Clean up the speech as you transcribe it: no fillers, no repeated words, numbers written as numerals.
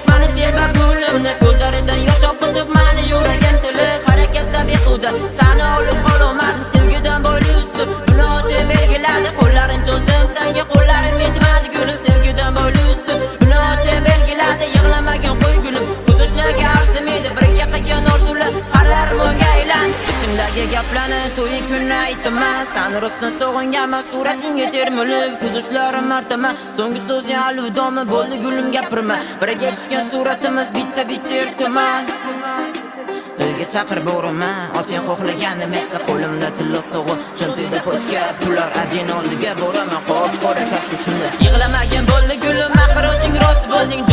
Mani telba ko'nglimni ko'zlaridan yosh oqizib, mani yuragim tilib harakatda behuda. Sani olib qololmadim sevgidan boyli usti. Buni otim belgiladi, qo'llarim cho'zdim sanga, qo'llarim yetmadi gulim. Sevgidan boyli usti. Buni otim belgiladi, yig'lamagin, qo'y gulim. Ko'z yoshlarga arzimaydi birga qilgan orzular, har armonga aylandi. Ichimdagi gaplarni to'yi kunni aytaman. Sani rostdan sog'inganman, suratingga termilib, ko'z yoshlarim artaman. So'nggi so'zing alvidomi bo'ldi gulim, gapirma. Birga tushgan suratimiz bitta bitta ertaman. To'yga chaqir boraman, otang xohlaganim esa qo'limda tilla sog'i, cho'ntagda пачка pullar, adin oldiga boraman, qop qora kasb shunda. Yig'lamagin, bo'ldi gulim, axir o'zing rozi bo'lding.